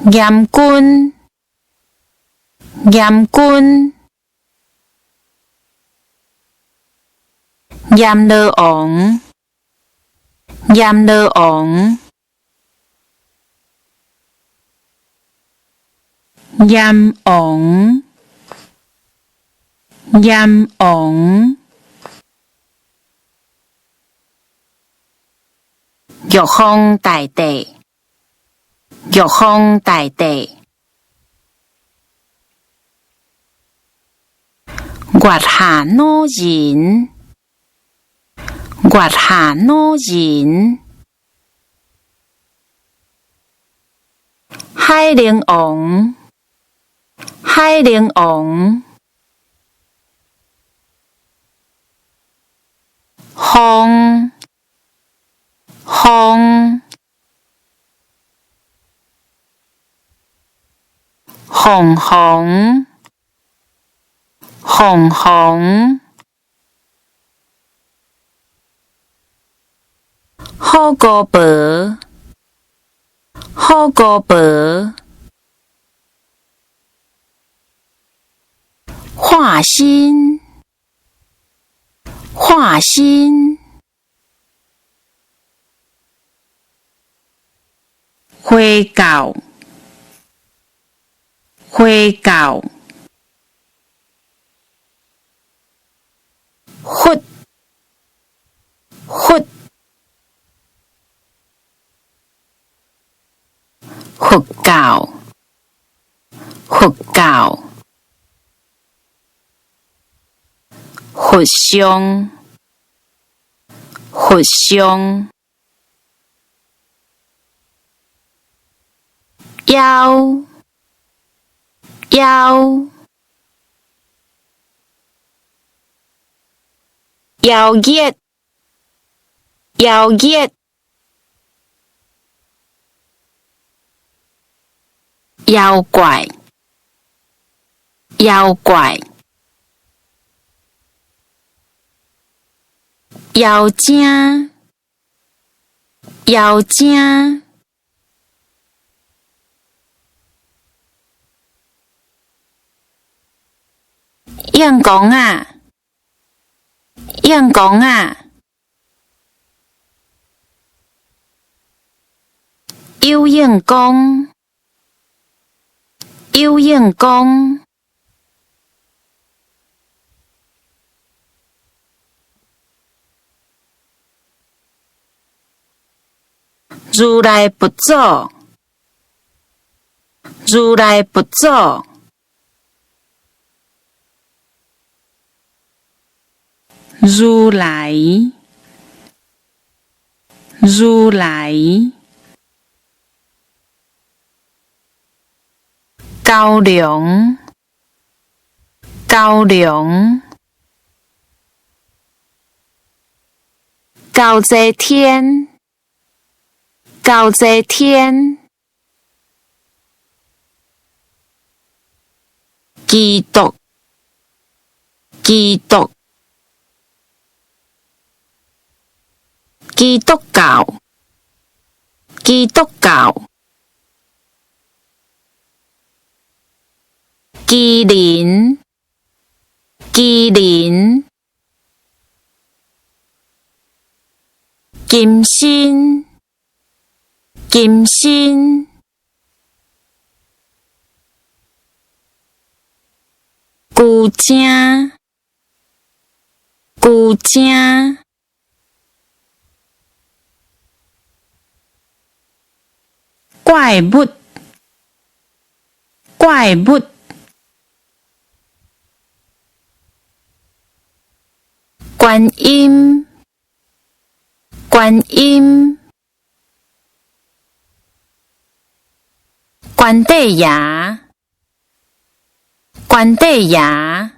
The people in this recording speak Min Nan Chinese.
嚴君，嚴君，閻羅王，閻羅王，閻王，閻王，玉皇大帝，玉皇大帝，月下老人，月下老人，海陵王，海陵王，風，風，鳳凰，鳳凰，虎姑婆，虎姑婆，化身，化身，花轎，花轎，佛，佛，佛教，佛教，佛像，佛像，枵，枵，搖熱，搖熱，妖怪，妖怪，妖精，妖精，應公仔，應公仔，有應公，有應公，如來佛祖，如來佛祖，如來，如來，高粱，高粱，高濟天，高濟天，基督，基督，基督教，基督教，麒麟，麒麟，金身，金身，旧正，旧正，怪物，怪物，觀音，觀音，關帝爺，關帝爺。